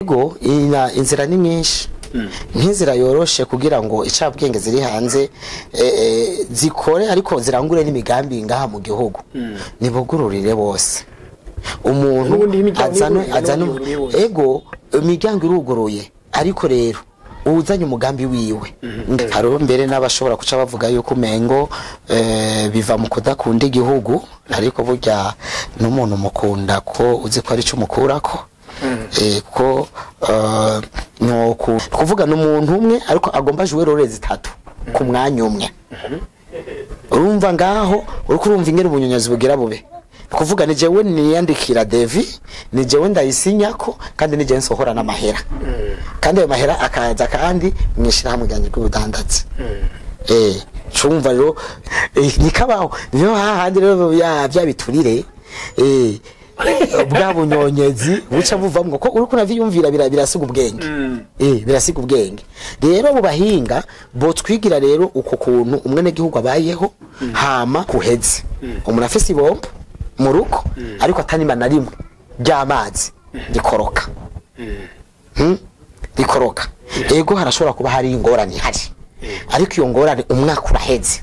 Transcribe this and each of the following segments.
Ego inzira ni nyinshi, nk'inzira yoroshe kugira ngo icabwenge ziri hanze zikore ariko zirangure n'imigambi ngaha mu gihugu, nibugururire bose umuntu N'ubundi imiryango azane iruguruye, azane n'ubundi iruguruye bose. Ego, imiryango iruguruye, ariko rero uzanye umugambi wiwe. Hariho mbere n'abashobora kuca bavuga yuko umengo biva mu kudakunda igihugu, ariko burya n'umuntu mukunda ko uzi ko ari cyo umukurako. Ko no kuvuga n'umuntu umwe ariko agomba jouer rôle zitatu ku mwanya umwe. Urumva ngaho uriko urumva ingene ubunyonyozi bugira bube. Kuvuga ni jewe niyandikira devis, ni jewe ndayisinyako, kandi ni jewe nsohora n'amahera. Kandi ayo mahera akaza kandi mwishira hamwe ryanje ry'ubudandazi. Cumva rero nikabaho niyo hahandi rero ya bya biturire, bwa bunyonyezi buca buvamwo ko uriko uravyiyumvira birasiga ubwenge. Birasiga ubwenge. Rero mu bahinga botwigira rero uko kuntu umwene gihugu abayeho hama kuheze. Umuntu afise ibomba mu rugo ariko atanima na rimwe ry'amazi rikoroka. Rikoroka. Ego harashobora kuba hari ingorane ihari. Ariko iyo ngorane umwaka uraheze.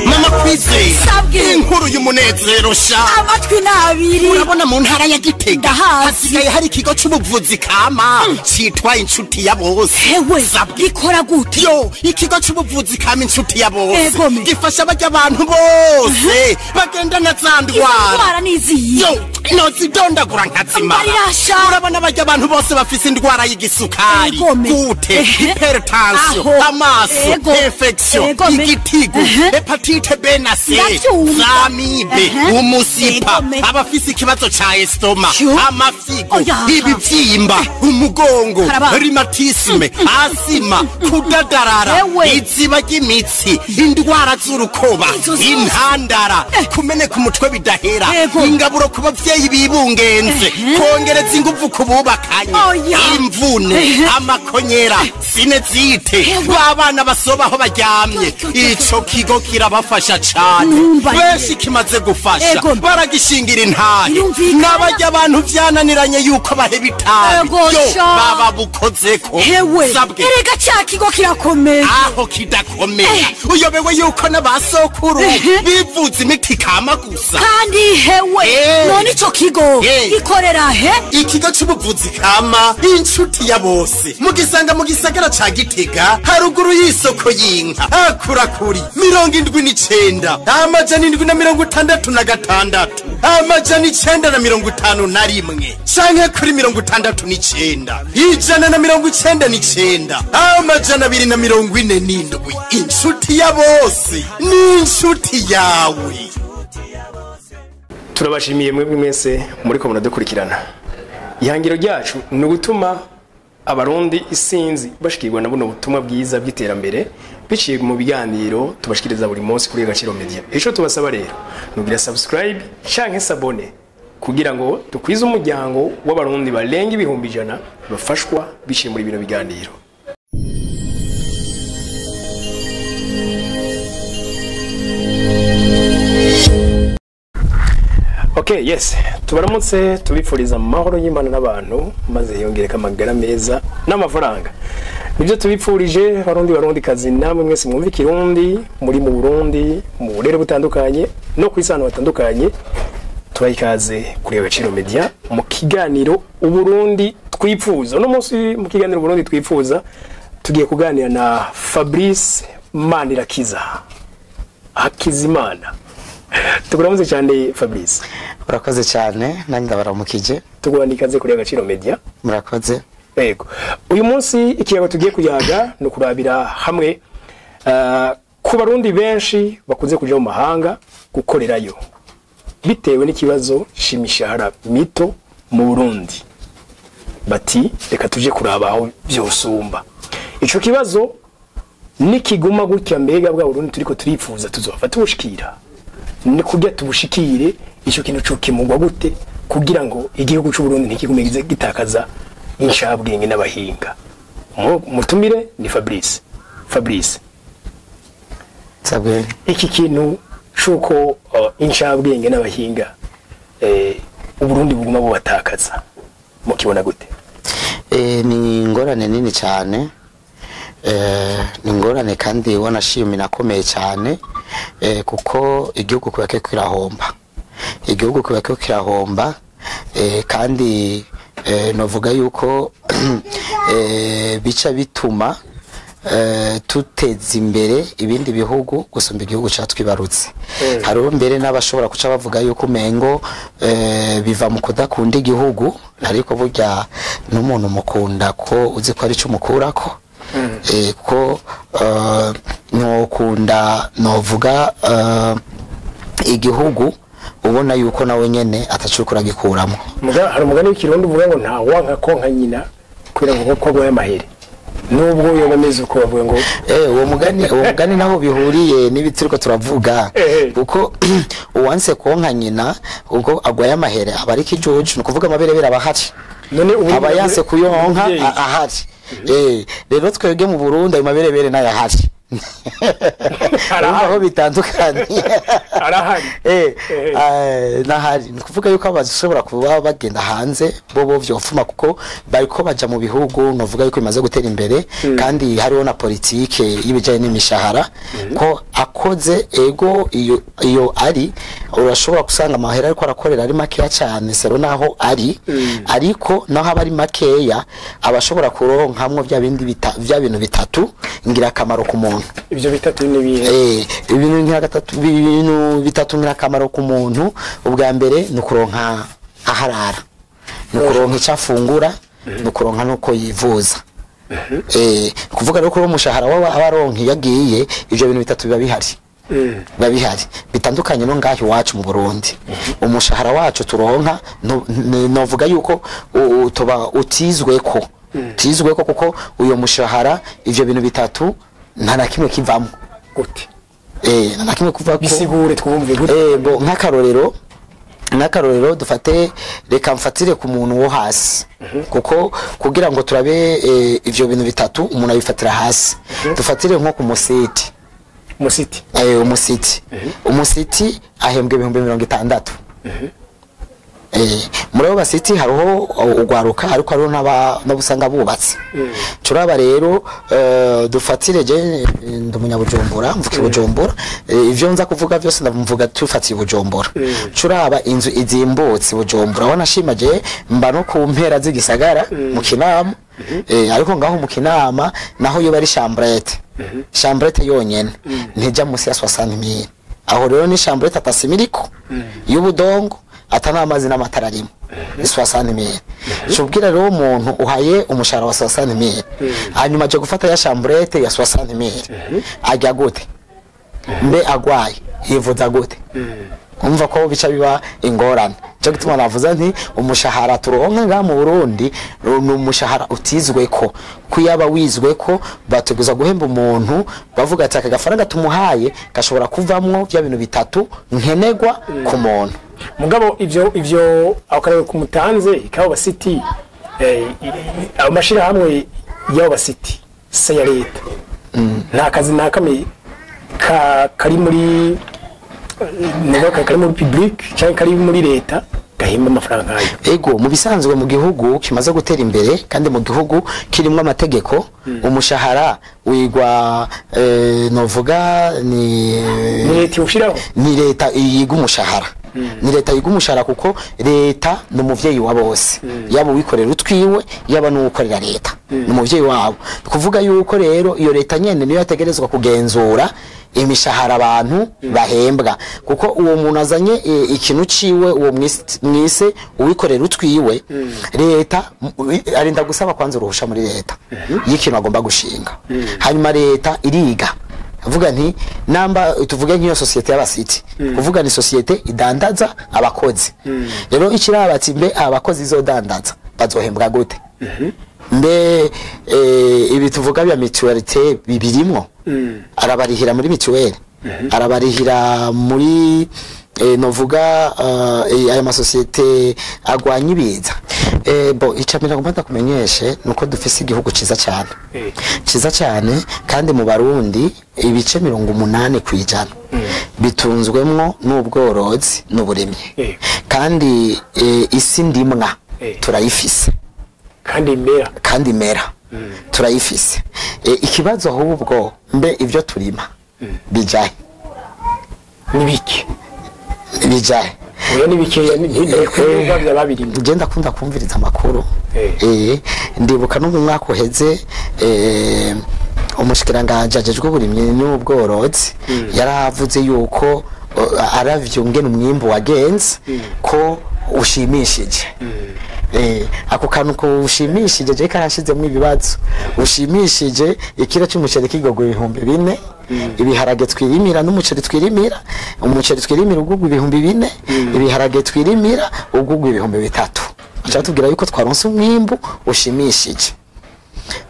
Mama Kwizera, Sabwe. inkuru y'umunezero sha. Amatwi n'abiri. Urabona mu ntara ya Gitega Ndahazi. hasigaye hari ikigo c'ubuvuzi kama citwa Inshuti ya Bose. Hewe, Sabwe. gikora gute? Yo, ikigo c'ubuvuzi kama Inshuti ya Bose Egome. gifasha barya abantu bose bagendana za Izo ndwara. ndwara niziye? Yo, nozidondagura nkazimara. Mbarirasha. Urabona barya abantu bose bafise indwara y'igisukari, Egome. gute, hypertension, Aho. amaso, Ego. infection, Egome. igitigu, hépatite B na C, Ndavyumva. z'amibe, umusipa, Egome. abafise ikibazo ca estomac, Yo. amafigo, Oya. ibivyimba, umugongo, Karaba. rhumatisme, asima, kudadarara, Ewe. iziba ry'imitsi, indwara z'urukoba, Izo zose. intandara, kumeneka umutwe bidahera, Ego. ingaburo ku bavyeyi bibungenze, kongereza inguvu ku bubakanye, Oya. imvune, amakonyera, sinezite, Ewe. b'abana basoba aho baryamye. Yo, yo, yo, Ico kigo kirabafasha cane. Numva. Benshi kimaze gufasha Ego. baragishingira intahe. Birumvikana. N'abarya abantu vyananiranye yuko baheba itabi, Ego, yo sha. baba bukozeko. Hewe, Sabwe. erega ca kigo kirakomeye. Aho kidakomera, uyobewe yuko n'abasokuru bivuza imiti kama gusa? Kandi hewe, none ico kigo gikorera he? Ikigo c'ubuvuzi kama Inshuti ya Bose mugisanga mu gisagara ca Gitega, haruguru y'isoko y'inka, hakurakuri 79 766 951 canke kuri 69 199 247. Inshuti ya Bose ni inshuti yawe. Turabashimiye mwebwe mwese muriko muradukurikirana. Ihangiro ryacu ni ugutuma Abarundi isinzi bashikirwa na buno butumwa bwiza bw'iterambere biciye mu biganiro tubashikiriza buri munsi kuri Agaciro Media. Ico tubasaba rero nugira subscribe canke s'abonner kugira ngo dukwize umuryango w'Abarundi barenga 100,000 bafashwa biciye muri bino biganiro. Okay, yes. Tubaramutse, tubifuriza amahoro y'Imana n'abantu, maze yongereka amagara meza n'amafaranga. Nibyo tubipfurije Barundi, Barundi kazi, namwe mwese mwumva ikirundi muri mu Burundi, mu burere butandukanye no ku isano batandukanye. Tubaha ikaze kuri Agaciro Media mu kiganiro Uburundi Twipfuza. Uno munsi mu kiganiro Uburundi Twipfuza tugiye kuganira na Fabrice Manirakiza Hakizimana. Tukuramutse cyane, Fabrice. Urakoze cyane, nanjye ndabaramukije. Tuguha ikaze kuri Agaciro Media. Murakoze. Yego. Uyu munsi ikiyago tugiye kuyaga ni ukurabira hamwe ku Barundi benshi bakunze kuja mu mahanga gukorerayo bitewe n'ikibazo c'imishahara mito mu Burundi, bati reka tuje kuraba aho vyosumba. Ico kibazo nikiguma gutya, mbega bwa Burundi turiko turifuza tuzohava tubushikira? Ni kurya tubushikire, ico kintu co kimugwa gute kugira ngo igihugu c'u Burundi ntikigume gitakaza inshabwenge n'abahinga? Mutumire ni Fabrice. Fabrice, Sabwe. iki kintu c'uko inshabwenge n'abahinga Uburundi buguma bubatakaza. Mukibona gute? Ni ingorane nini cyane, ni ingorane kandi wanashimye nakomeye cyane, kuko igihugu kuba kirahomba, igihugu kuba kirahomba, kandi novuga yuko bica bituma tuteza imbere ibindi bihugu gusumba igihugu catwibarutse. Hariho mbere n'abashobora kuca bavuga yuko umengo biva mu kudakunda igihugu, ariko burya n'umuntu mukunda ko uzi ko ari cyo umukurako, ko nokunda novuga igihugu ubona yuko nawe nyene atacukura gikuramo. Hari umugani w'ikirundi uvuga ngo nta wanka konka nyina kubera ngo ko agwaye amahere, nubwo yobameze uko bavuga ngo uwo mugani naho bihuriye n'ibituriko turavuga, kuko uwanse konka nyina ubwo agwaye amahere aba ari kijuju, ni ukuvuga amaberebere aba ahari, none aba yanse kuyonka ahari. Rero twebwe mu Burundi ayo maberebere nayo ahari, aho bitandukanye arahari, nahari. Ni kuvuga yuko abashobora kuba bagenda hanze bo vyofuma, kuko bariko baja mu bihugu novuga yuko bimaze gutera imbere, kandi hariho na politike y'ibijanye n'imishahara, ko akoze ego iyo ari urashobora gusanga amahera ariko arakorera ari makeya cyane sero naho ari, ariko naho aba ari makeya abashobora kuronkamwo bya bindi bya bintu bitatu ingirakamaro ku muntu. Ibyo bitatu ni bihe? Ibintu bitatu ngirakamaro ku muntu. Ubwa mbere ni ukuronka aharara, ni ukuronka icyo afungura, ni ukuronka nuko yivuza. Kuvuga rero ko umushahara waba abaronka iyo agiye, ibyo bintu bitatu biba bihari, biba bihari bitandukanye no ngaho iwacu mu Burundi. Umushahara wacu turonka novuga yuko tuba utizweko, utizweko kuko uyo mushahara ivyo bintu bitatu nta na kimwe kivamo. Gute? Nta na kimwe kuva ko bisigure twumve gute. Bo nk'akarorero dufate, reka mfatire ku muntu wo hasi, kuko kugira ngo turabe ivyo bintu bitatu umuntu abifatira hasi. Dufatire nko ku musiti. Umusiti. Umusiti. Umusiti ahembwa 60,000. Muri abo basiti hariho ugwaruka, ariko hariho n'abusanga bubatse. Turaba rero dufatire, je ndi umunyabujumbura, mvuka Bujumbura, ivyo nza kuvuga byose ndamvuga tufatiye Bujumbura. Turaba inzu izimbutse Bujumbura, aho nashima je mba no ku mpera z'igisagara mu Kinama, ariko ngaho mu Kinama naho yo bari chambrette, chambrette yonyene ntijya musi ya 60,000. Aho rero ni chambrette atasimiriko y'ubudongo, atana amazi n'amatara arimo, ni 60,000. Cubwira rero umuntu uhaye umushahara wa 60,000, hanyuma aje gufata ya chambrette ya 60,000, ajya gute? Mbe agwaye yivuza gute? Umva ko bica biba ingorane. Cyo gituma navuze nti umushahara turonka nga mu Burundi ni umushahara utizweko, kuyaba wizweko bateguza guhemba umuntu bavuga ati aka gafaranga tumuhaye gashobora kuvamwo bya bintu bitatu nkenegwa ku muntu. Mugabo ivyo akarere kumutanze ikabo basiti, amashira hamwe y'abo basiti se ya leta, nta kazi nta kame kari muri nega kari muri public cyangwa kari muri leta gahimba amafaranga ayo. Ego mu bisanzwe mu gihugu kimaze gutera imbere kandi mu gihugu kirimo amategeko, umushahara wigwa novuga ni leta ushiraho, ni leta yiga umushahara, ni leta yiga umushahara, kuko leta ni umuvyeyi wa bose, yaba uwikorera utwiwe yaba n'ukorera leta, ni umuvyeyi wabo. Kuvuga yuko rero iyo leta nyene niyo yategerezwa kugenzura imishahara abantu bahembwa, kuko uwo muntu azanye ikintu ciwe, uwo mwise uwikorera utwiwe, leta arinda gusaba kwanza uruhusha muri leta y'ikintu agomba gushinga. Hanyuma leta iriga avuga nti namba tuvuge nk'iyo societe y'abasiti, kuvuga ni societe idandaza abakozi, rero ikiraba ati mbe abakozi izodandaza bazohembwa gute? Mbe ibi tuvuga bya mutualité bibirimwo, arabarihira muri mutuelle, arabarihira muri novuga aya masosiete agwanya ibiza. Bo icamira ngomba kumenyeshe nuko dufise igihugu ciza cyane, ciza cyane, kandi mu Barundi ibice 80% bitunzwemwo n'ubworozi n'uburimyi, kandi isi ndimwa Turayifise kandi imera turayifise. Ikibazo ahubwo mbe ivyo turima bijahe nibiki bijahe oya nibikeya ntikwebwa babirimye. Je ndakunda kumviriza amakuru. Ndibuka no mu mwaka uheze umushikiranganje ajejwe uburimyi n'ubworozi yaravuze yuko aravye ngene umwimbu wagenze ko ushimishije. Ako kantu ko ushimishije je karashizemo ibibazo. Ushimishije ikiro cy'umuceri kigogwa 4000, ibiharage twirimira n'umuceri twirimira, umuceri twirimira ugugwa 4000, ibiharage twirimira ugugwa 3000. Acha tubwira yuko twaronse umwimbu ushimishije.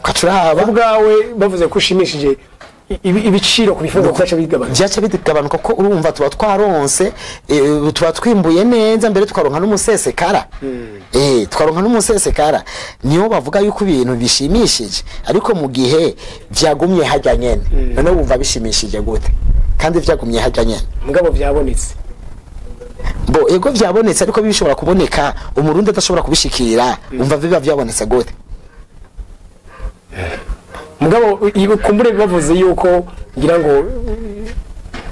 Kacuraba ubwawe bavuze ko ushimishije ibiciro ku bifungurwa byaca bigabanuka. Byaca bigabanuka ko urumva tuba twaronse tuba twimbuye neza mbere twaronka n'umusesekara. Twaronka n'umusesekara. Niyo bavuga yuko ibintu bishimishije ariko mu gihe vyagumye hajya nyene. None wumva bishimishije gute? Kandi vyagumye hajya nyene. Mugabo vyabonetse. Bo ego vyabonetse ariko bishobora kuboneka umurundi adashobora kubishikira. Umva biba vyabonetse gute? Mugabo kumbure bavuze yuko ngira ngo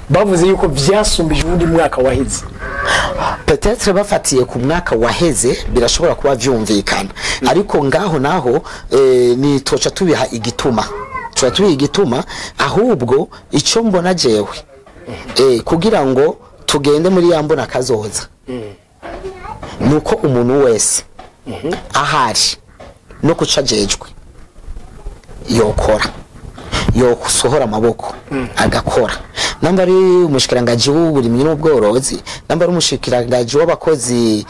bavuze yuko vyasumbije undi mwaka waheze. Peut-être bafatiye ku mwaka waheze birashobora kuba vyumvikana. Ariko ngaho naho ni toca tubiha igituma. Toca tubiha igituma ahubwo ico mbona jewe. Kugira ngo tugende muri ya mbona kazoza. Nuko umuntu wese ahari no kucajejwe yokora yokusohora amaboko agakora. Namba ari umushikiranganje w'uburimyi n'ubworozi, namba ari umushikiranganje w'abakozi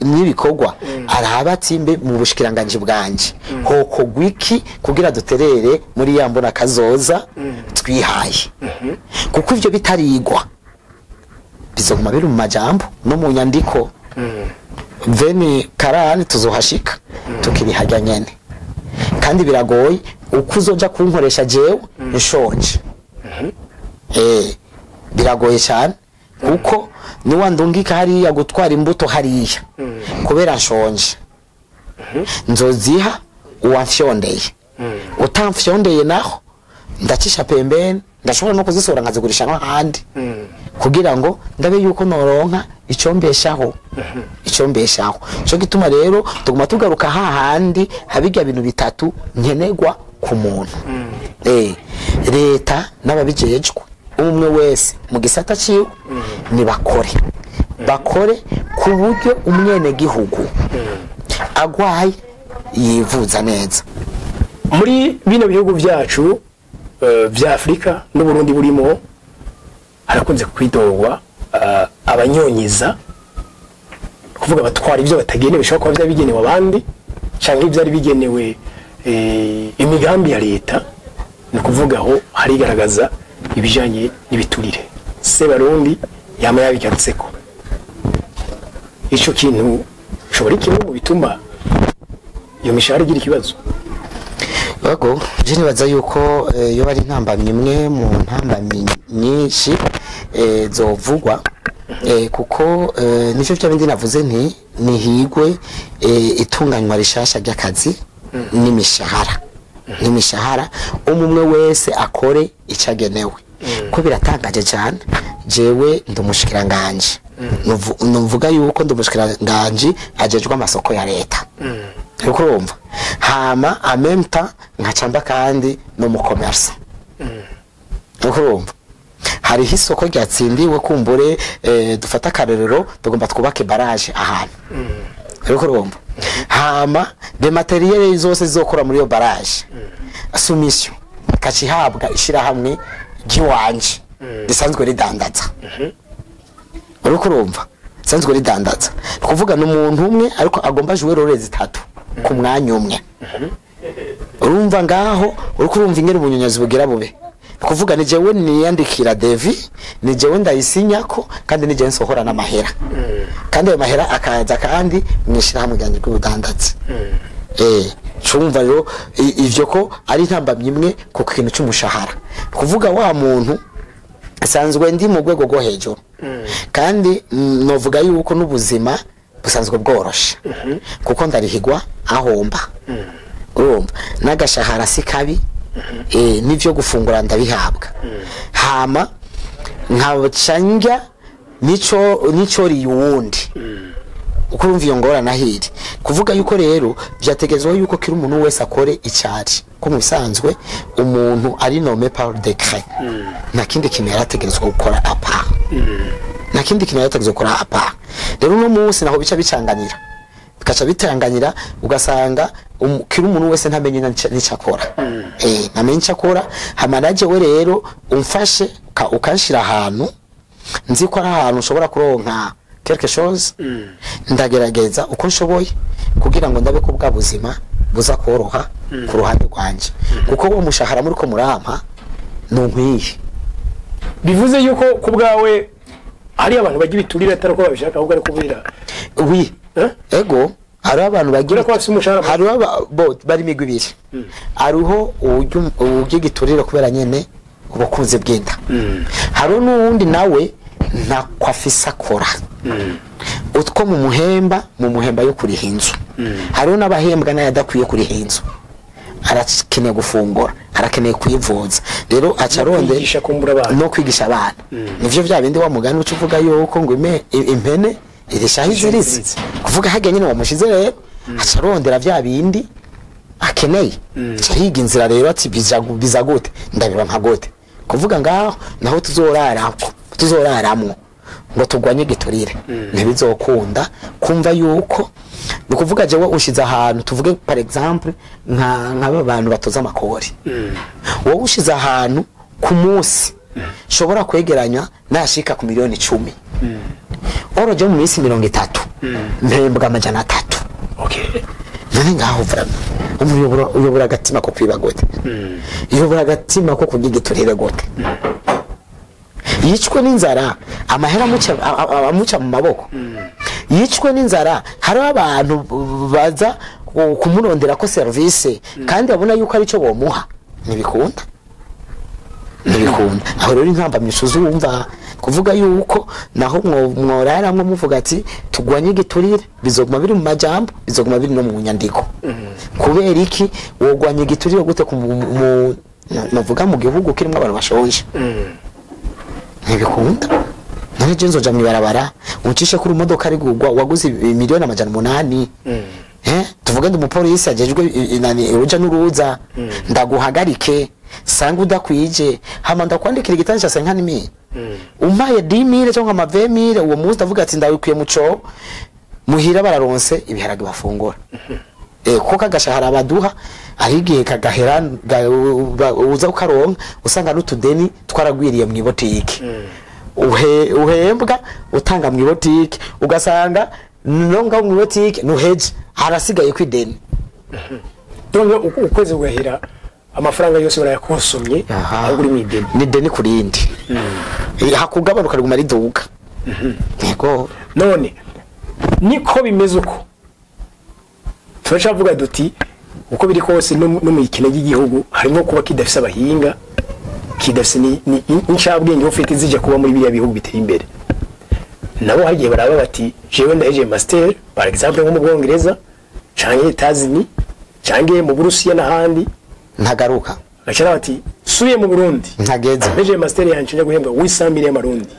n'ibikorwa, araba ati mbe mu bushikiranganje bwanje hokogwa iki kugira duterere muri ya mbona kazoza twihaye. Kuko ivyo bitarigwa bizoguma biri mu majambo no mu nyandiko. Veni karani tuzohashika tukirihajya nyene. Kandi biragoye uko uzoja kunkoresha jewe nshonje. Biragoye cyane kuko ni wandungika hariya gutwara imbuto hariya kubera nshonje. Nzoziha uwamfyondeye. Utamfyondeye naho ndacisha pembeni, ndashobora no kuzisora nkazigurisha n'ahandi kugira ngo ndabe yuko noronka icombeshaho. Icombeshaho. Cyo gituma rero tuguma tugaruka hahandi habijya bintu bitatu nkenegwa ku muntu. Leta n'ababijejwe umwe wese mu gisata ciwe ni bakore. Bakore ku buryo umwene gihugu agwaye yivuza neza. Muri bino bihugu byacu vya Afrika n'u Burundi burimo harakunze kwidogwa abanyonyiza, kuvuga batwara ibyo batagenewe bishobora kuba byabigenewe abandi cyangwa ibyari bigenewe imigambi ya leta. Ni kuvuga aho harigaragaza ibijanye n'ibiturire. Sebarundi yama yabigarutseko. Ico kintu shobora kimwe mu bituma iyo mishahara igira ikibazo. Yego, je nibaza yuko yo bari ntambamye imwe mu ntambamye nyinshi zovugwa, kuko nico cyo bindi navuze nti nihigwe itunganywa rishasha ry'akazi n'imishahara. N'imishahara umwe wese akore icagenewe. Ko biratangaje cyane jewe ndumushikiranganje. Nuvuga yuko ndumushikiranganje ajejwe amasoko ya leta. Uko urumva hama amemta nkacamba kandi no mu commerce. Uko urumva hari isoko ryatsindiwe kumbure dufata karerero tugomba twubake barrage ahantu. Uko urumva hama de materiel zose zizokora muri yo barrage soumission kacihabwa ishira hamwe giwanje risanzwe ridandaza. Uko urumva sanzwe ridandaza kuvuga n'umuntu umwe ariko agomba jouer role zitatu ku mwanya umwe. Urumva ngaho uriko urumva ingere ubunyonyozi bugira bube. Kuvuga ni jewe niyandikira Devi, ni jewe ndayisinyako kandi ni jewe nsohora n'amahera. Kandi ayo mahera akaza kandi mwishira hamwe ganje rw'ubudandazi. Cumva rero ivyo ko ari ntambamye imwe ku kintu cy'umushahara. Kuvuga wa muntu sanzwe ndi mu rwego rwo hejuru. Kandi novuga yuko n'ubuzima Busanzwe bworoshe, kuko ndarihigwa ahomba, urumva, n'agashahara si kabi, n'ivyo gufungura ndabihabwa, hama nkaca njya nico riyundi. Uko urumva iyo ngorane ahiri, kuvuga yuko rero vyategezwa yuko kiri umuntu wese akore icari, ko mu bisanzwe umuntu ari nommé par décret, nta kindi kintu yarategerezwa gukora à part, nta kindi kintu yarategerezwa gukora à part. Rero uno munsi naho bica bicanganira, bigaca bitanganira, ugasanga kiri umuntu wese ntamenye n'ico akora, ntamenye ico akora. Hama naje we rero umfashe ukanshira ahantu nzi ko ari ahantu ushobora kuronka quelque chose, ndagerageza uko nshoboye kugira ngo ndabe ko bwa buzima buza koroha ku ruhande rwanje, kuko uwo mushahara muri ko murampa nunkwiye. Bivuze yuko ku bwawe hari abantu bagira ibiturire atari uko babishaka, ahubwo ari kubera Oui. Eh? Ego, hariho abantu bagira Kubera ko bafise umushahara muto. Hariho bo bari imigwi ibiri. Hariho uburyo igiturire kubera nyene ubukunzi bw'inda, hariho n'uwundi nawe ntako afise akora, utwo mu muhemba yo kuriha inzu. Hariho n'abahembwa nayo adakwiye kuriha inzu, arakeneye gufungura, arakeneye kwivuza, rero aca aronde kwigisha kumbura abana. No kwigisha abana. Nivyo vya bindi wa mugani uca uvuga yuko ngo impene irishaho iziritse. Kuvuga harya nyine wamushize, rero aca arondera vya bindi akeneye, aca yiga inzira rero ati biza gute, ndabironka gute? Kuvuga ngaho naho tuzorarako, tuzoraramwo ngo turwanye igiturire, ntibizokunda. Kumva yuko ni ukuvuga jewe ushize ahantu, tuvuge par exemple nk'aba bantu batoza amakori, wowe ushize ahantu ku munsi nshobora kwegeranya nashika ku miliyoni 10, oro je mu minsi 30 mpembwa 300. None ngaho vraiment umuyobora uyobora agatima ko kwiba gute? Uyobora agatima ko kurya igiturire gute? Yicwe n'inzara, amahera amuca mu maboko, yicwe n'inzara. Hariho abantu baza kumurondera ko service kandi babona yuko arico bomuha. Ntibikunda, ntibikunda. Aho rero intambamyi uzumva kuvuga yuko naho mworaramwo muvuga ati tugwanye igiturire, bizoguma biri mu majambo, bizoguma biri no mu nyandiko. Kubera iki? Wogwanya igiturire gute ku navuga mu gihugu kirimo abantu bashonje? Ntibikunda. None je nzoja mw'ibarabara uncishe kuri modoka ari gugwa waguze miliyoni 800, tuvuge ndi umupolisi ajejwe nani, uruja n'uruza, ndaguhagarike sanga udakwije, hama ndakwandikira igitanda ca 50 000, umpaye 10 000 cyangwa ama 20 000 uwo munsi, ndavuga ati ndabikwiye muco muhira bararonse ibiharage bafungura. Kuko kagashahara baduha ari igihe kagahera, uza ukaronka usanga n'utudeni twaragwiriye mu ibotike. Uhembwa utanga mu ibotike, ugasanga no ngaho mu ibotike nuheje harasigaye kwideni. Donc ukwezi kugahera amafaranga yose barayakonsomye, ahubwo uri mu ideni. Ni deni ku rindi. Hakugabanuka riguma riduga, yego. None niko bimeze uko turacavuga duti uko biri kose, no mu ikene ry'igihugu harimo kuba kidafise abahinga, kidafise n'incabwenge ufite zija kuba muri biriya bihugu biteye imbere. Nabo hagiye baraba bati jewe ndahejeje master, par exemple nko mu Bwongereza canke États-Unis canke mu Burusiya n'ahandi, Ntagaruka. Gaca bati subiye mu Burundi, Ntageze. Mpejeje master yanje, njya guhembwa 800 mille y'amarundi,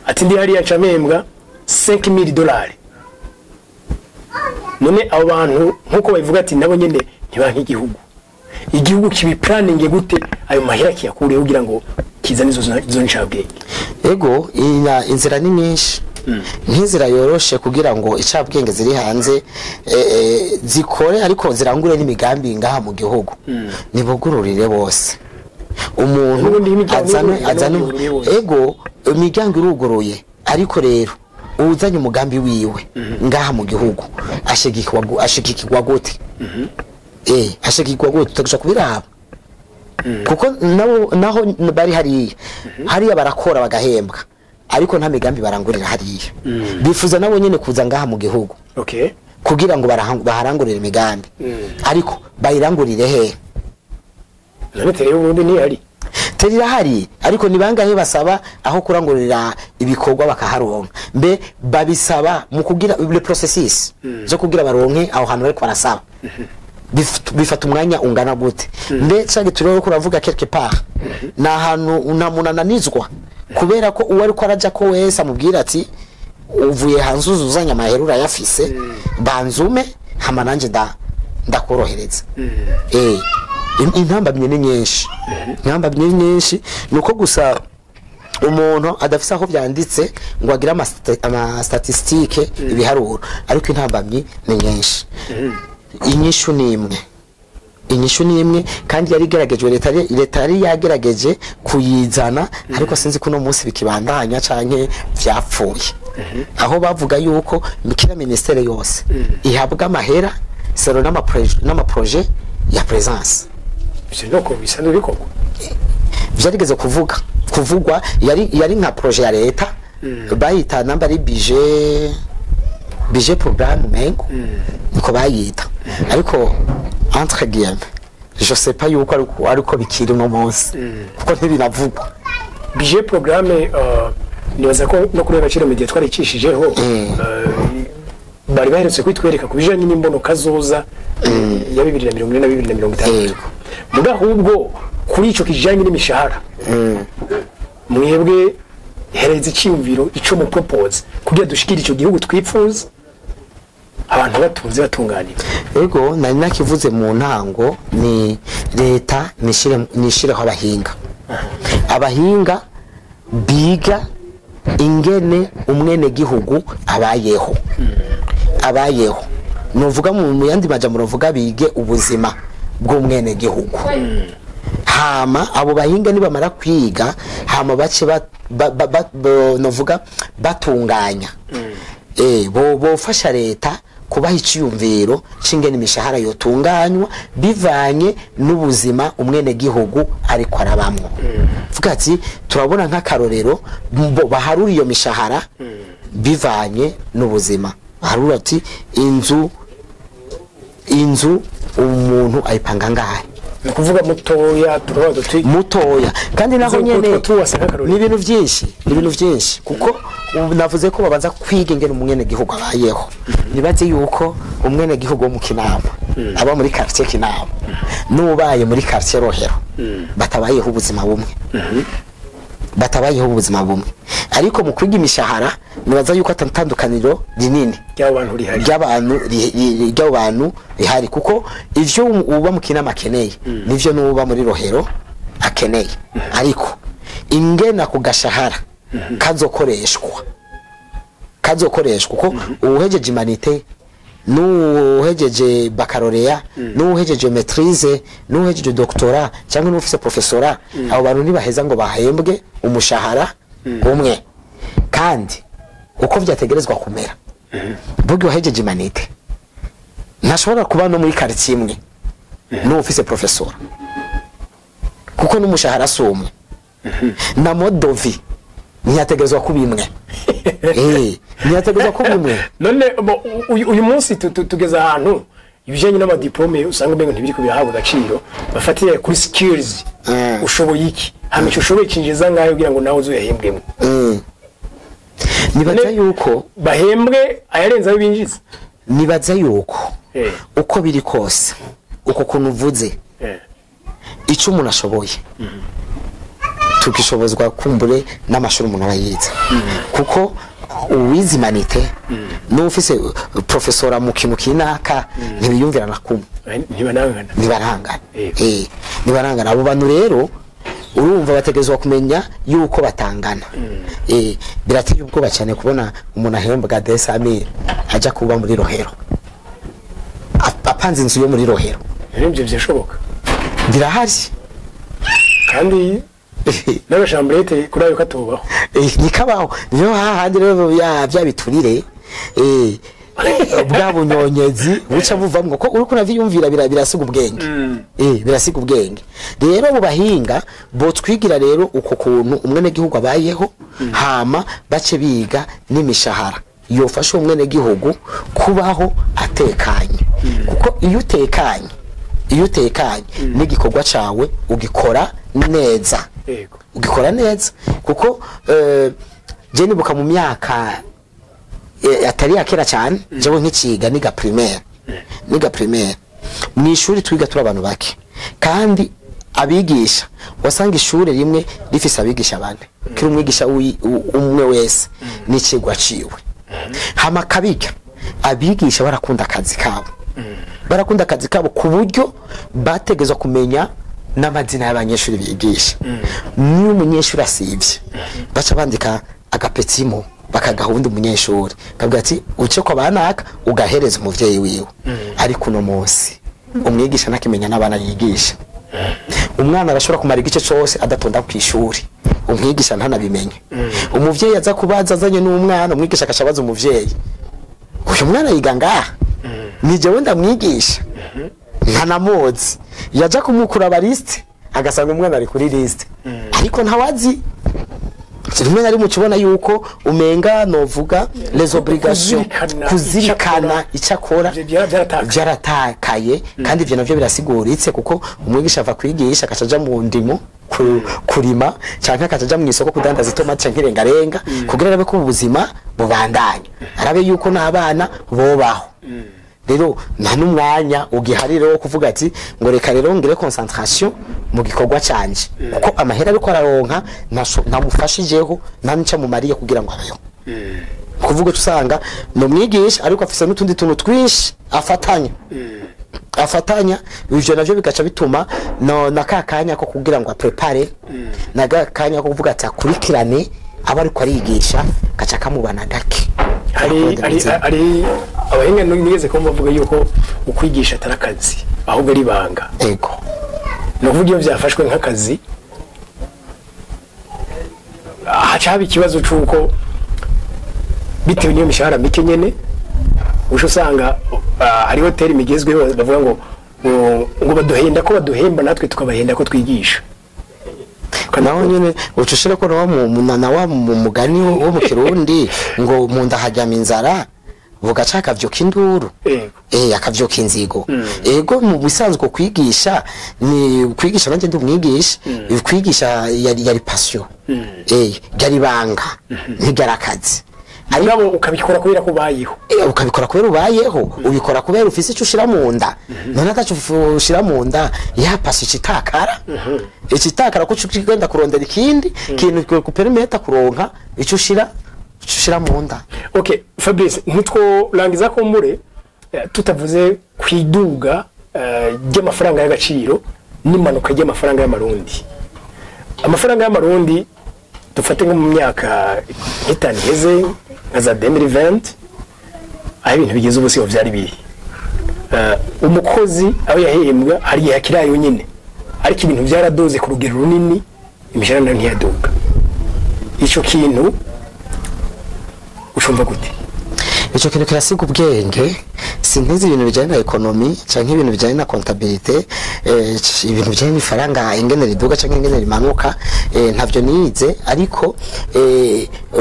ati ndi hariya nca mpembwa 5000 dollars. None abo bantu nkuko babivuga ati nabo nyene ntibanka igihugu, igihugu kibiplaninge gute, ayo mahera kiyakureho kugira ngo kizane izo ncabwenge? Ego, inzira ni nyinshi. Nk'inzira yoroshe kugira ngo icabwenge ziri hanze zikore ariko zirangure n'imigambi ngaha mu gihugu, nibugururire bose umuntu N'ubundi imiryango azane iruguruye, azane n'ubundi iruguruye bose. Ego, imiryango iruguruye, ariko rero uzanye umugambi wiwe ngaha mu gihugu ashigikirwa gute? Ashigikirwa gute? Tutagisha kubiraba, kuko nabo naho bari hariya hariya barakora bagahembwa, ariko nta migambi barangurira hariya. Bifuza nabo nyene kuza ngaha mu gihugu kugira ngo baharangurire imigambi, ariko bayirangurire he? None tere y'Uburundi ntihari. Terrain irahari, ariko ni bangahe basaba aho kurangurira ibikorwa bakaharonka? Mbe babisaba mu kugira le processus zo kugira baronke aho hantu bariko barasaba bifata umwanya ungana gute? Mbe ca turiho kuravuga quelque part ni ahantu nta muntu ananizwa, kubera ko uwo ariko araja ko wese amubwira ati: "Uvuye hanze uzuzanye amahera, urayafise, banzume hama nanje ndakorohereza." Intambamyi ni nyinshi, intambamyi ni nyinshi. Nuko gusa umuntu adafise aho vyanditse ngo agire ama statistique, ibiharuro, ariko intambamyi ni nyinshi. Inyishu ni imwe, inyishu ni imwe, kandi yari igeragejwe. Leta yari yagerageje kuyizana, ariko sinzi ko uno munsi bikibandanya canke vyapfuye, aho bavuga yuko kila ministère yose ihabwa amahera selon n'ama projet ya présence. Ivyo nuko bisanzwe bikorwa. Vyarigeze kuvugwa, yari nka projet ya leta, bayita namba ari budget programme mengo niko bayita, ariko entre guillemets je sais pas yuko ariko bikiri no munsi, kuko ntibinavugwa. Budget programme, nibaza ko no kuri Agaciro Media twaricishijeho. Bari baherutse kwitwereka ku bijanye n'imbono kazoza ya 2040 na 2060. Muga ahubwo kuri ico kijanye n'imishahara, mwebwe hereza iciyumviro ico mu propose kugira dushikire ico gihugu twipfuza, abantu batunze batunganiwe. Ego, nari nakivuze mu ntango, ni leta nishireho abahinga biga ingene umwene gihugu abayeho. Nuvuga mu yandi majambo, novuga bige ubuzima bw'umwene gihugu, hama abo bahinga nibamara kwiga, hama bace novuga batunganya, bo bofasha leta kubaha iciyumviro c'ingene imishahara yotunganywa bivanye n'ubuzima umwene gihugu ariko arabamwo. Vuga ati turabona nk'akarorero, bo baharura iyo mishahara bivanye n'ubuzima, baharura ati inzu umuntu ayipanga ngahe. Ni ukuvuga mutoya turavuga duti Mutoya kandi naho Izo nyene utwo tuwase nk'akarorero. Ni ibintu byinshi, ni ibintu byinshi, kuko ubu navuze ko babanza kwiga ingene umwene gihugu abayeho. Nibaze yuko umwene gihugu wo mu Kinama aba muri quartier Kinama n'ubaye muri quartier Rohero batabayeho ubuzima bumwe, batabayeho ubuzima bumwe. Ariko mu kwiga imishahara nibaza yuko atatandukaniro rinini ry'abo bantu rihari. Ry'abo bantu rihari, kuko ivyo uba mu Kinama akeneye nivyo n'uba muri Rohero akeneye, ariko ingena ku gashahara kazokoreshwa, kuko uwuhejeje humanités n'uwuhejeje baccalauréat n'uwuhejeje maîtrise n'uwuhejeje doctorat cyangwa n'ufise professorat, abo bantu ntibaheza ngo bahembwe umushahara umwe. Kandi uko vyategerezwa kumera, burya uwahejeje humanités ntashobora kuba no muri quartier imwe n'uwufise professorat, kuko n'umushahara si umwe, na mode de vie ntiyategerezwa kuba imwe, ntiyategerezwa kuba imwe. None uyu munsi tugeze ahantu ibijanye n'ama diplôme usanga umengo ntibiriko birahabwa agaciro, bafatira kuri skills. Ushoboye iki, hama ico ushoboye cinjiza ngayo kugira ngo nawe uzuyahembwemo. Nibaza yuko bahembwe ayarenze ayo binjiza. Nibaza yuko uko biri kose, uko kuntu uvuze, icyo umuntu ashoboye tugishobozwa kumbure n'amashuri umuntu aba yize, kuko uwize humanités n'ufise professorat mu kintu kinaka ntibiyumvirana kumwe. Ntibanangana. Ntibarangana. Ntibarangana. Abo bantu rero urumva bategerezwa kumenya yuko batangana. Birateye ubwoba cyane kubona umuntu ahembwa 200 000 aja kuba muri Rohero, apanze inzu yo muri Rohero. Rero ivyo vyashoboka? Birahari. Kandi n'aga chambrette kuri ayo katubaho. Nikabaho, niyo hahandi rero ya bya biturire, bwa bunyonyezi buca buvamwo, ko uriko uravyiyumvira birasiga ubwenge, birasiga ubwenge. Rero mu bahinga botwigira rero uko kuntu umwene gihugu abayeho, hama bace biga n'imishahara yofasha umwene gihugu kubaho atekanye, kuko iyo utekanye n'igikorwa cawe ugikora neza. Yego. Ugikora neza kuko je nibuka mu myaka atari yakera cyane, jewe nk'ikiga niga primaire mu ishuri twiga turi abantu bake, kandi abigisha wasanga ishuri rimwe rifise abigisha bane, kiri umwigisha umwe wese n'ikigwa ciwe. Hama kabiga abigisha barakunda akazi kabo, barakunda akazi kabo ku buryo bategezwa kumenya n'amazina y'abanyeshuri bigisha. Niyo umunyeshuri asivye, baca bandika agapetimo bakagaha uwundi munyeshuri, kavuga ati uce kwa banaka ugahereza umuvyeyi wiwe. Ariko uno munsi umwigisha ntakimenya n'abana yigisha. Umwana arashobora kumara igice cose adatonda ku ishuri, umwigisha ntanabimenye. Umuvyeyi aza kubaza azanye n'umwana, umwigisha akaca abaza umuvyeyi: "Uyu mwana yiga ngaha?" "Ni jewe ndamwigisha." Ntanamuzi. Yaja kumukura ba liste, agasanga umwana ari kuri liste ariko ntawazi. Rimwe na rimwe ukibona yuko umenga novuga les obligations, kuzirikana, kuzirikana icyo akora ivyo vyaratakaye. Vyaratakaye, kandi ivyo navyo birasiguritse, kuko umwigisha ava kwigisha akaca aja mu ndimo kurima canke akaca aja mu isoko kudandaza itomati canke irengarenga, kugira arabe ko ubuzima bubandanya, arabe yuko n'abana bobaho. Rero nta n'umwanya ugihari rero wo kuvuga ati ngo reka rero ngire concentration mu gikorwa canje, kuko amahera ariko araronka ntamufashijeho, nta n'ico amumariye kugira ngo abeho. Kuvuga usanga ni umwigisha ariko afise n'utundi tuntu twinshi afatanya. Ivyo navyo bigaca bituma no na ka kanya ko kugira ngo aprépare, na ka kanya ko kuvuga ati akurikirane aba ariko arigisha, gaca kamubana gake. Hari abahinga nigeze kumva bavuga yuko ukwigisha atari akazi, ahubwo ari ibanga. Ni ukuvuga iyo byafashwe nk'akazi haca haba ikibazo c'uko bitewe n'iyo mishahara mike nyene, uca usanga hari hoteli migezweho bavuga ngo baduhenda ko baduhemba, natwe tukabahenda ko twigisha. Naho nyene uca ushira ko nawa nawa mu mugani wo mu Kirundi ngo mu nda hajyama inzara, bugaca akavyuka induru. Akavyuka inzigo. Ego, mu bisanzwe kwigisha ni kwigisha, nanjye ndi umwigisha. Kwigisha yari passion, yari banga, ntibyari akazi. Ariko mugabo ukabikora kubera ko ubayeho. Ukabikora kubera ubayeho, ubikora kubera ufise icyo ushira mu nda. None ataco ushira mu nda, ya passion ikitakara, ikitakara ko ugenda kurondera ikindi kintu kupermetta kuronka ico ushira mu nda. Okay, Fabrice, ntitworangiza ko mbure tutavuze ku iduga ry'amafaranga y'agaciro n'imanuka ry'amafaranga y'amarundi. Amafaranga y'amarundi, dufate nko mu myaka nk'itanu iheze, nka za 2020, aho ibintu bigeze ubu siho vyari biri. Umukozi aho yahembwa hari igihe akiri ayo nyene, ariko ibintu vyaraduze ku rugero runini, imishahara nayo ntiyaduga. Ico kintu ucumva gute? Ico kintu kirasiga ubwenge. Sintizi ibintu bijanye na économie canke ibintu bijanye na comptabilité, ibintu bijanye n'ifaranga ingene riduga canke ingene rimanuka, ntavyo nize. Ariko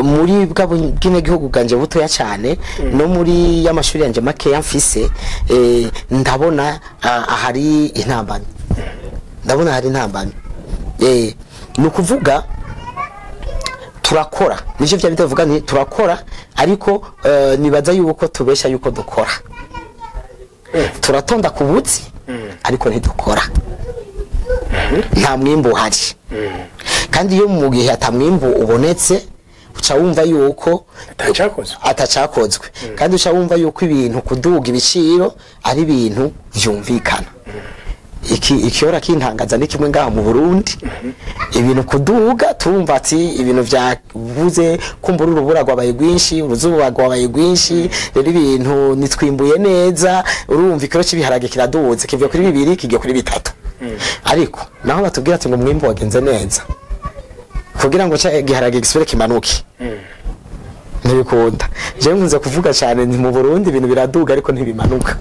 muri bwa bwine gihugu bwanje butoya cane, no muri y'amashuri yanje makeya mfise, ndabona ahari intambamyi, ndabona hari intambamyi. Ni ukuvuga turakora, nivyo vya bitavuga nti turakora, ariko nibaza yuko tubesha yuko dukora. Turatonda ku butsi ariko ntidukora, nta mwimbu uhari. Kandi iyo mu gihe ata mwimbu ubonetse, uca wumva yuko atacakozwe. Atacakozwe, kandi uca wumva yuko ibintu kuduga ibiciro ari ibintu vyumvikana. Iki ikihora kintangaza ni kimwe ngaha mu Burundi: ibintu kuduga, turumva ati ibintu vyabuze, kumbura urubura rwabaye rwinshi, uruzuba rwabaye rwinshi, rero ibintu nitwimbuye neza, urumva ikiro c'ibiharage kiraduze, kivuye kuri 2 kigiye kuri 3. Ariko naho batubwira ati ngo umwimbu wagenze neza, kugira ngo ca igiharage gisubire kimanuke ntibikunda. Jewe nkunze kuvuga cyane nti mu Burundi ibintu biraduga ariko ntibimanuka,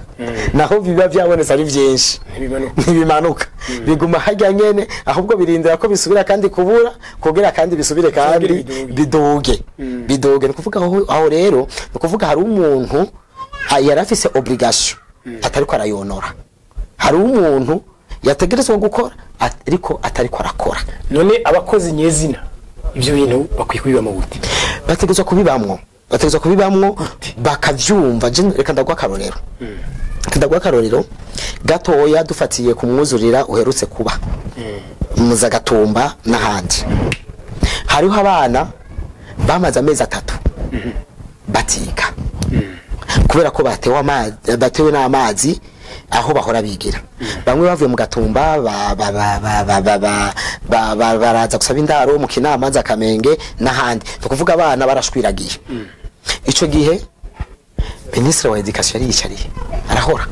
naho biba byabonetse ari byinshi. Ntibimanuka. Ntibimanuka, biguma harya nyene, ahubwo birindira ko bisubira kandi kubura kugira kandi bisubire kandi biduge. Biduge, biduge. Ni kuvuga aho rero, ni kuvuga hari umuntu yari afise obligation atariko arayonora, hari umuntu Yategerezwa gukora ariko atariko arakora. None abakozi nyezina ivyo bintu bakwiye kubibamo gute? Bategerezwa kubibamwo, bategerezwa kubibamwo bakavyumva. Reka ndaguha akarorero. Ndaguha akarorero gatoya dufatiye ku mwuzurira uherutse kuba Muzagatumba n'ahandi. Hariho abana bamaze amezi 3 batiga kubera ko batewe amazi, batewe n'amazi aho bahora bigira. Bamwe bavuye mu Gatumba baraza gusaba indaro mu Kinama za Kamenge n'ahandi. Tukuvuga abana barashwiragiye. Ico gihe ministre wa education yari yicariye arahora.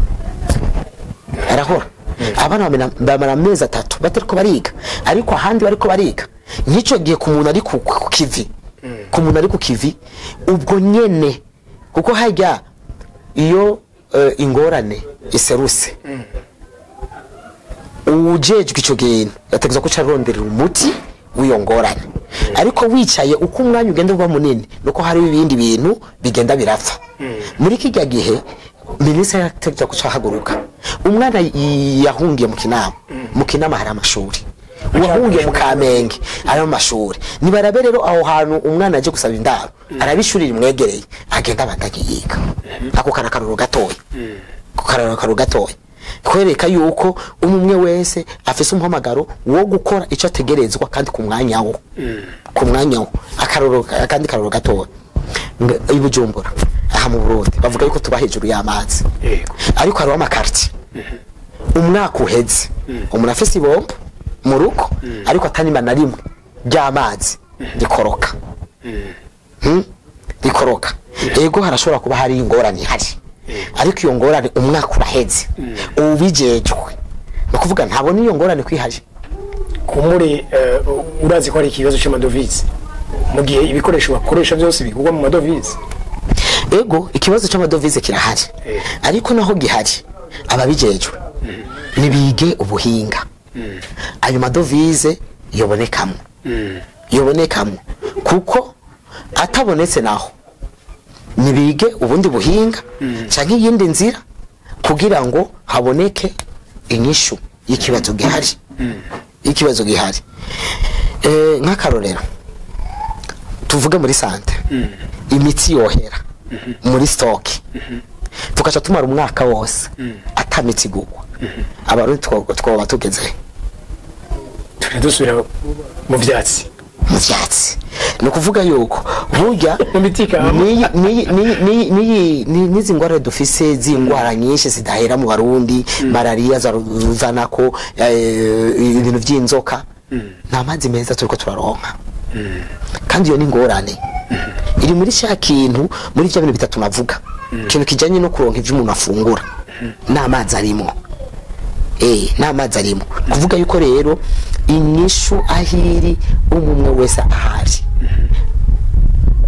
Abana bamara amezi 3 batariko bariga, ariko ahandi bariko bariga. Nk'ico gihe ku muntu ari ku kivi, ku muntu ari ku kivi ubwo nyene, kuko hajya iyo ingorane iseruse ujejwe ico kintu yategezwa ko caronderera umuti w'iyo ngorane. Ariko wicaye uko umwanya ugenda uba munini nuko hari ibindi bintu bigenda birapfa. Muri kijya gihe ministre yategezwa ko cahaguruka. Umwana yahungiye mu Kinama, mu Kinama hari amashuri, uwahungiye mu Kamenge ari amashuri. Nibarabe rero aho hantu umwana aje gusaba indaro arabishurira imwegereye agenda batagiyiga. Ako karakaruro gatoya, ako gatoya kwereka yuko umwe wese afise umuhamagaro wo gukora ico ategerezwa kandi ku mwanya wo, ku mwanya wo. Akaruro kandi karuro gatoya i Bujumbura aha mu Burundi bavuga yuko tuba hejuru y'amazi, ariko hariho amakarti umwaka uheze umuntu afise ibombo mu rugo ariko atanima na rimwe ry'amazi rikoroka. Rikoroka. Ego harashobora kuba hari ingorane ihari, ariko iyo ngorane umwaka uraheze ubijejwe no kuvuga ntabona iyo ngorane kwihaje. Kumuri urazi ko ari ikibazo cy'amadovize mu gihe ibikoresho bakoresha byose bigurwa mu madovize. Ego ikibazo cy'amadovize kirahari, ariko naho gihari ababijejwe nibige ubuhinga ayo madovize yobonekamo, yobonekamo kuko atabonetse naho nibige ubundi buhinga canke iyindi nzira kugira ngo haboneke inyishu y'ikibazo gihari. Ikibazo gihari nk'akarorero tuvuge muri sante imiti yohera muri stock tukaca tumara umwaka wose atamiti gugwa. Abarundi twoba tugeze dusubira mu vyatsi, mu vyatsi. No kuvuga yuko burya nizi ngwara dufise z'ingwara nyinshi zidahera mu Barundi, malaria zaruzanako ibintu vy'inzoka, nta mazi meza turiko turaronka. Kandi iyo ni ngorane iri muri cya kintu, muri bya bintu bitatu navuga, ikintu kijanye no kuronka ivyo umuntu afungura n'amazi arimo. N'amazi arimo. Kuvuga yuko rero inyishu ahiri umwe wese ahari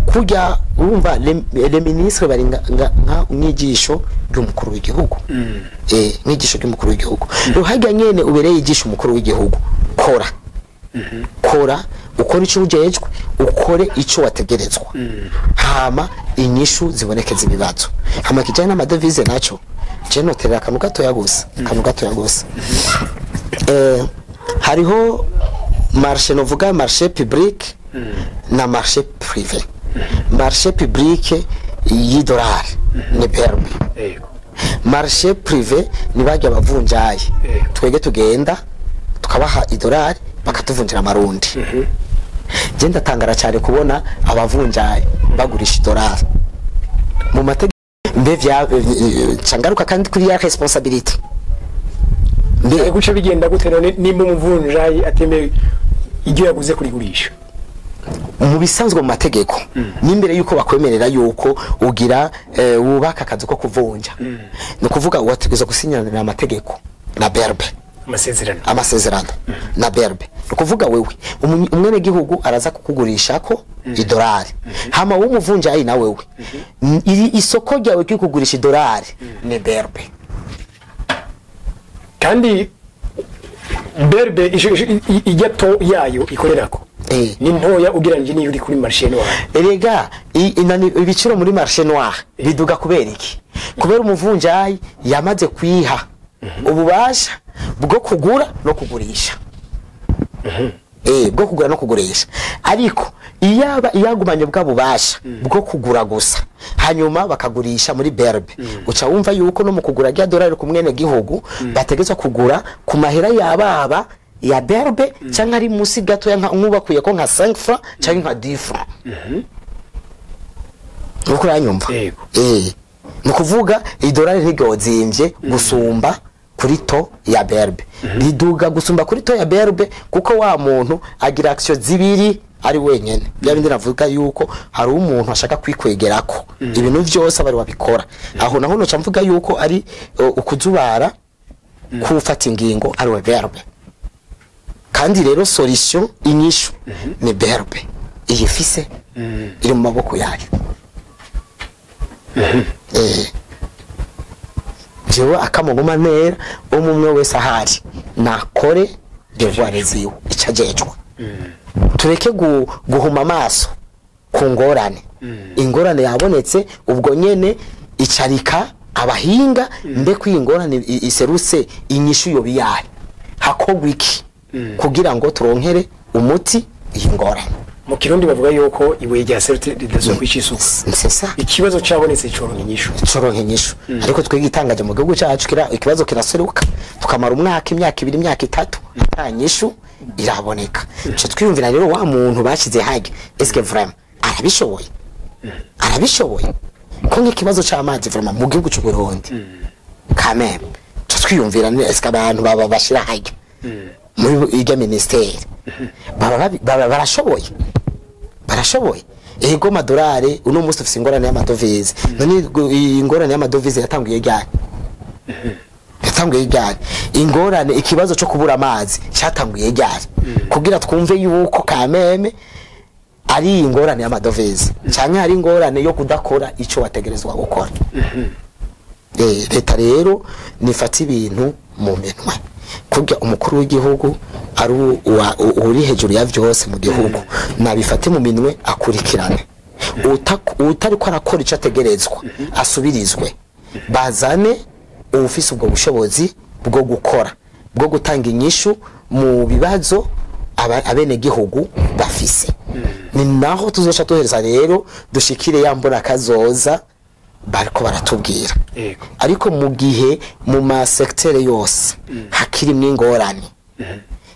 kujya urumva le ministre bari nka mwigisho ry'umukuru w'igihugu. Mwigisho ry'umukuru w'igihugu ruhajya nyene ubereye igisho umukuru w'igihugu. Kora kora ukore ico ujejwe, ukore ico wategerezwa, hama inyishu ziboneke ibibazo. Hama kijanye n'amadevize naco je noterera akantu gatoya gusa, akantu gatoya gusa. Hariho marché novuga marché public na marché privé. Marché public y'idolari ni permis. Marché privé ni bajya bavunjaye, twege tugenda tukabaha idolari bakatuvunjira amarundi. Je ndatangara cyane kubona abavunjaye bagurisha idolari mu mategeko. Mbe vya cangaruka kandi kuri ya responsabilité. Mbe guce bigenda gute none nimba umuvunjayi atemeye ibyo yaguze kurigurisha? Mu bisanzwe mu mategeko n'imbere yuko bakwemerera yuko ugira wubaka akazi ko kuvunja, no kuvuga wategeza gusinyana amategeko na berbe, amasezerano na berbe. No kuvuga wewe umwene gihugu araza kukugurisha ko idolari, hama w'umuvunjayi na wewe iri isoko ryawe ryo kugurisha idolari ni berbe. Kandi berbe ijyato yayo ikorerako ni ntoya ugereranyije n'iyo uri kuri marché noir. Erega ibiciro muri marché noir biduga kubera iki? Kubera umuvunjayi yamaze kwiha ububasha Bwo kugura no kugurisha. Bwo kugura no kugurisha. Ariko iyaba iyagumanye bwa bubasha bwo kugura gusa, hanyuma bakagurisha muri BRB, uca wumva yuko no mu kugura rya dolari ku mwene gihugu bategetswe kugura ku mahera yababa ya BRB, canke ari musi gato ya nkubakuye ko nka 5 francs canke nka 10 francs. Uko uranyumva? Yego. Ni ukuvuga idolari ntiryozimvye gusumba kuri taux ya BRB, riduga gusumba kuri taux ya BRB, kuko wa muntu agira action zibiri ari wenyene. Bya bindi navuga yuko hari umuntu ashaka kwikwegerako ibintu vyose abari wabikora. Aho naho noca mvuga yuko ari ukuzubara kufata ingingo ari we BRB. Kandi rero solution, inyishu, ni BRB iyifise, iri mu maboko yayo. Jewe akamuguma ntera umwe wese ahari nakore devoir ziwe, ico ajejwe. Tureke guhuma amaso ku ngorane. Ingorane yabonetse, ubwo nyene icarika abahinga mbe ko iyi ngorane iserutse, inyishu yoba iyahe, hakorwa iki kugira ngo turonkere umuti iyi ngorane. Mu Kirundi bavuga yuko ibuye rya serute ridasubira kwica isuka. C'est ça. Ikibazo cabonetse coronka inyishu. Coronka inyishu. Ariko twebwe itangaje mu gihugu cacu ikibazo kiraseruka, tukamara umwaka, imyaka 2, imyaka 3, ata nyishu iraboneka. Ico twiyumvira rero, wa muntu bashize hage, est-ce que vraiment arabishoboye? Arabishoboye ko nk'ikibazo c'amazi vraiment mu gihugu c'u Burundi quand même, ico twiyumvira ni est-ce que abantu baba bashira hage muri irya ministère baba barashoboye? Barashoboye? Ego, madolari uno munsi ufise ingorane y'amadovize. None iyi ingorane y'amadovize yatanguye ryari? Yatanguye ryari? Ingorane, ikibazo cyo kubura amazi cyatanguye ryari, kugira twumve yuko kameme ari ingorane y'amadovize canke ari ingorane yo kudakora ico wategerezwa gukora? Leta rero nifata ibintu mu minwe, kurya umukuru w'igihugu ari uri hejuru ya vyose mu gihugu, nabifate mu minwe, akurikirane. Utariko arakora ico ategerezwa asubirizwe, bazane uwufise ubwo bushobozi bwo gukora, bwo gutanga inyishu mu bibazo abenegihugu bafise. Ni naho tuzoca tuhereza rero dushikire ya mbona kazoza bariko baratubwira. Ariko mu gihe mu masektere yose hakirimwo ingorane,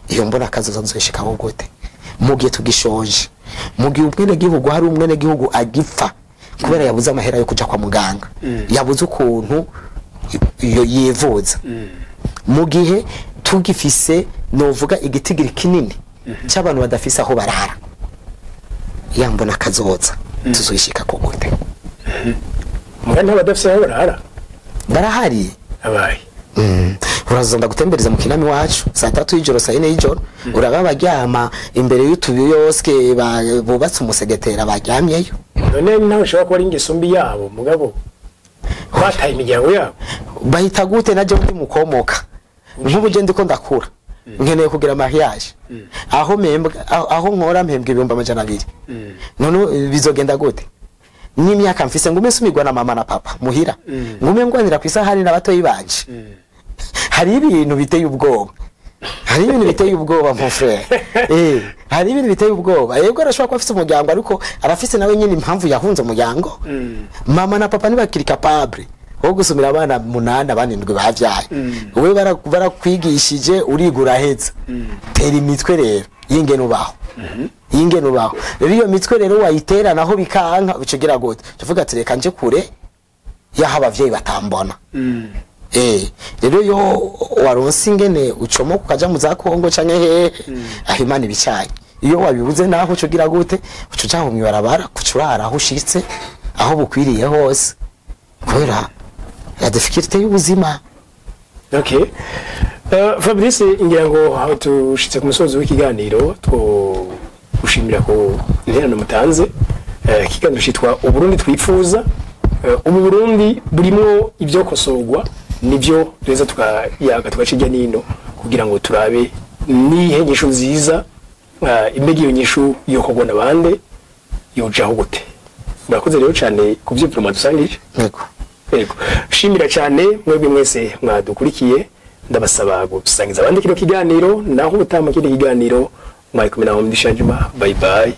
iyo mbona kazoza tuzoshikaho gute mu gihe tugishonje, mu gihe umwenegihugu, hari umwenegihugu agipfa kubera yabuze amahera yo kuja kwa muganga, yabuze ukuntu iyo yivuza, mu gihe tugifise novuga igitigiri kinini cy'abantu badafise aho barara, ya mbona kazoza tuzoyishika ko gute? Muga ntabadafise aho barara? Barahari. Abaye? Uraza ndagutembereza mu Kinami wacu saa 3 y'ijoro, saa 4 y'ijoro, uraba baryama imbere y'utubiyoske bubatse umusegetera, baryamyeyo. None nawe ushobora kuba ari ingeso mbi yabo, mugabo bataye imiryango yabo. Bahita gute? Naje ndi mukomoka nk'ubu je ndiko ndakura, nkeneye kugira mariage, aho mpembwa, aho nkora mpembwa 200,000. None bizogenda gute n'imyaka mfise, ngume nsumirwa na mama na papa muhira, ngume ngwanira ku isahani n'abatoyi banje? Hari ibintu biteye ubwoba, hari ibintu biteye ubwoba, mon frère. Hari ibintu biteye ubwoba. Yego, arashobora kuba afise umuryango, ariko arafise nawe nyine impamvu yahunze umuryango. Mama na papa ntibakiri capable wo gusumira abana munani, abana indwi bavyaye. Wewe barakwigishije, uriga, uraheza, tera imitwe rero y'ingene ubaho, y'ingene ubaho. Rero iyo mitwe rero wayitera naho bikanka, ucugira gute? Tuvuga ati reka nje kure yaho abavyeyi batambona. Rero yo waronse ingene ucomoka ukaja mu za Kongo canke hehe, aho Imana ibicanye. Iyo wabibuze naho ucugira gute? Uca uja aho mw'ibarabara, kucurara aho ushitse, aho bukwiriye hose, kubera ya difficulté y'ubuzima. Okay. Fabrice, ngira ngo aho tushitse ku musozo w'ikiganiro, two gushimira ko interano mutanze. Ikiganiro citwa Uburundi twifuza. Ubu Burundi burimo ibyo kosorwa, nibyo duheza tukayaga, tugaca hirya nino kugira ngo turabe nihe nyishu nziza. Imbega iyo nyishu yokorwa na bande, yojaho gute? Murakoze rero cyane ku vyiyumviro mwadusangije. Yego. Yego. Shimira cyane mwebwe mwese mwadukurikiye. Ndabasaba gusangiza abandi kino kiganiro, naho ubutaha mu kindi kiganiro. Mwari kumwe na Ndishanjuma. Bye bye.